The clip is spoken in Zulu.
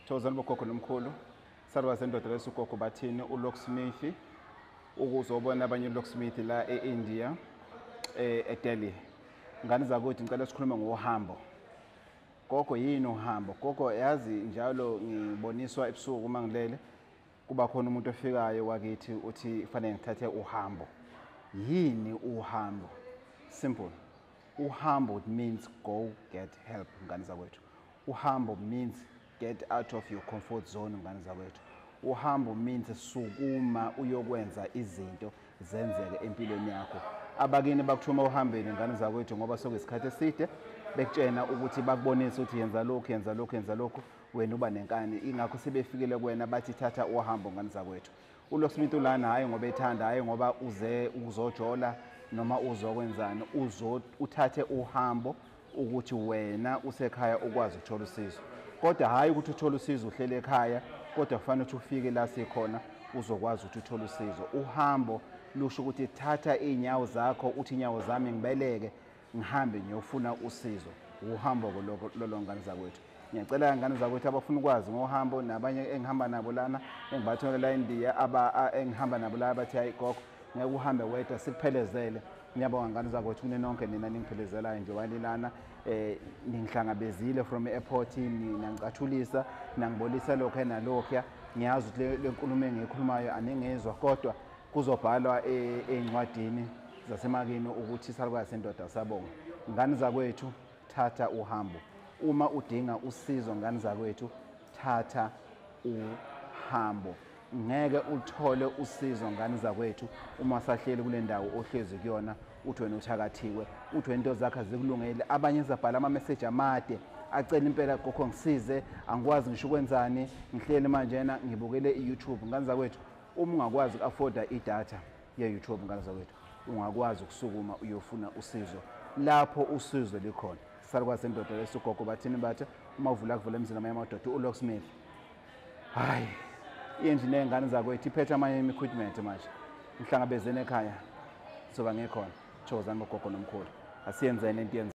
Thokozani bogogo nomkhulu. Salukazi sendoda leso ugogo bathini uLocksmith ukuzobona abanye uLocksmith la eIndia eDelhi. Ngane zakuthi ngicela sikhulume ngohambo. Gogo, yini uhambo? Gogo, yazi njalo ngiboniswa ebusuku uma ngilele kuba khona umuntu ofikayo wakithi uthi fanele ngithathe uhambo. Yini uhambo? Simple. Uhambo means go get help, ngane zakwethu. Uhambo means get out of your comfort zone, ngane zakwethu. Uhambo means sukuma uyokwenza izinto zenzeke empilweni yakho. Abakini bakuthuma uhambeni, ngane zakwethu, ngoba sekuyisikhathi eside bekutshena ukuthi bakubonise ukuthi yenza lokhu, yenza lokhu, yenza lokhu, wena uba nenkani. Ingakho sebefikile kuwena bathi thatha uhambo, ngane zakwethu. ULocksmith ulana hhayi ngoba ethanda, hhayi ngoba uze uzojola noma uzokwenzani, uzo uthathe uhambo ukuthi wena usekhaya ukwazi ukuthola usizo. Kodwa hhayi ukuthi uthole usizo uhlele ekhaya, kodwa kufanele ukuthi ufike la sikhona uzokwazi ukuthi uthole usizo. Uhambo lusho ukuthi thatha iy'nyawo zakho, uthi inyawo zami ngibeleke ngihambe ngiyofuna usizo. Uhambo lolo, ngane zakwethu. Ngiyacela, ngane zakwethu, abafuna ukwazi ngohambo nabanye engihamba nabo lana engibathola la eNdiya, engihamba nabo la bathi hayi gogo, ngeke uhambe wedwa, sikuphelezele. Ngiyabonga, ngane zakwethu, kune nonke nina ningiphelezelayo njengoba nilana ningihlangabezile from airport, nangicathulisa, nangibolisa lokho nalokhuya. Ngiyazi ukuthi le nkulumo engiyikhulumayo aningizwa, kodwa kuzobhalwa ey'ncwadini zasemakini ukuthi salukazi sendoda sabonga. Ngane zakwethu, thatha uhambo uma udinga usizo. Ngane zakwethu, thatha uhambo. Ngeke uthole usizo, ngane zakwethu, uma sahleli kule ndawo ohlezi kuyona, uthi wena uthakathiwe, uthi wena into zakho azikulungele. Abanye zabhala ama-message amade acela impela, "Gogo, ngisize, angikwazi ngisho ukwenzani, ngihleli manjena ngibukele i-YouTube." Ngane zakwethu, uma ungakwazi uku-afforda idatha ye-YouTube, ngane zakwethu, ungakwazi ukusukuma uyofuna usizo lapho usizo likhona. Salukazi sendoda leso ugogo bathini bathe uma uvula kuvula emzini amanye amadoda. ULocksmith, hayi, indlu ney'ngane zakwethu iphethe amanye equipment manje. Ngihlangabezene ekhaya, soba ngikhona. Thokozani bogogo nomkhulu, asiyenzeni into yenza.